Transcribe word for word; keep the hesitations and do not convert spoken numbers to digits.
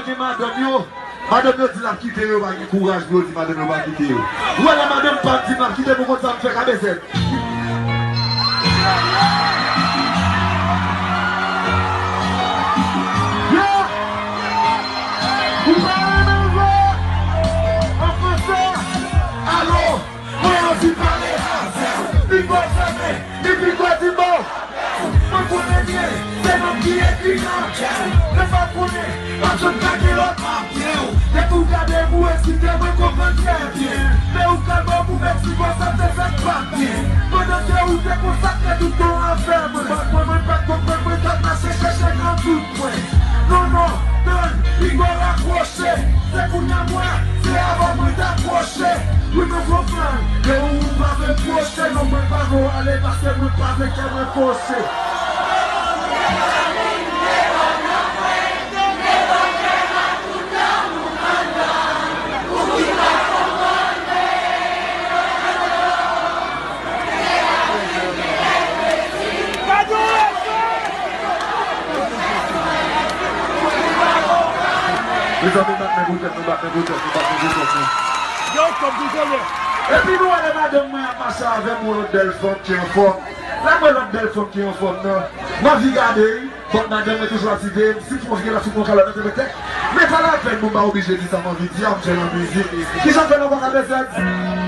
Gen madanm yo, madanm yo di l ap kite yo, pa gen kouraj pou yo di madanm yo pa kite yo. Ou wè lè madanm pa di l ap kite, nou konn sa m fè, K B Z. Yo! Ou pa renmen vre? An franse, alo! Mwen anvi pale avè w. Pipo fèmen, li pipo di mo. Mwen konnen byen, se nonm ki ekri nan. Lè pa konnen, pa janm ka gen lòt. Depi w gade m, ou eksite, mwen konprann trè byen. Men ou ka ban m ou Meksiko, sa te fèt pa byen. Pandan ke ou te konsakre tout tan w avè mwen, mwen, mwen, mwen pa t konprann, mwen t ap mache chèche nan tout mwen. Non, non, tann, li gon rakwoche. Se kounye a mwen, se avan mwen t ap pwoche. Wi, mwen konprann, men ou pa vle pwoche. Non, mwen pa vle w ale, paske mwen pa vle kè mwen poche. Mezanmi, bat men pou tèt nou, bat men pou tèt nou, bat men pou tèt nou. Yo, kòm di Jolye. Epi nou wè lè madanm mwen ap mache avè m, yon lòt bèl fanm ki anfòm. Lè m wè lòt bèl fanm ki anfòm nan, m anvi gade l. Fòk madanm mwen toujou ap siveye m. Si m fè yon vye la sou mwen, kalòt nan tèt tèt. Men pa lapenn, bon, m pa oblije di sa m anvi di a, m fè l an mizik. Kijan m fè l ankò, K B Z?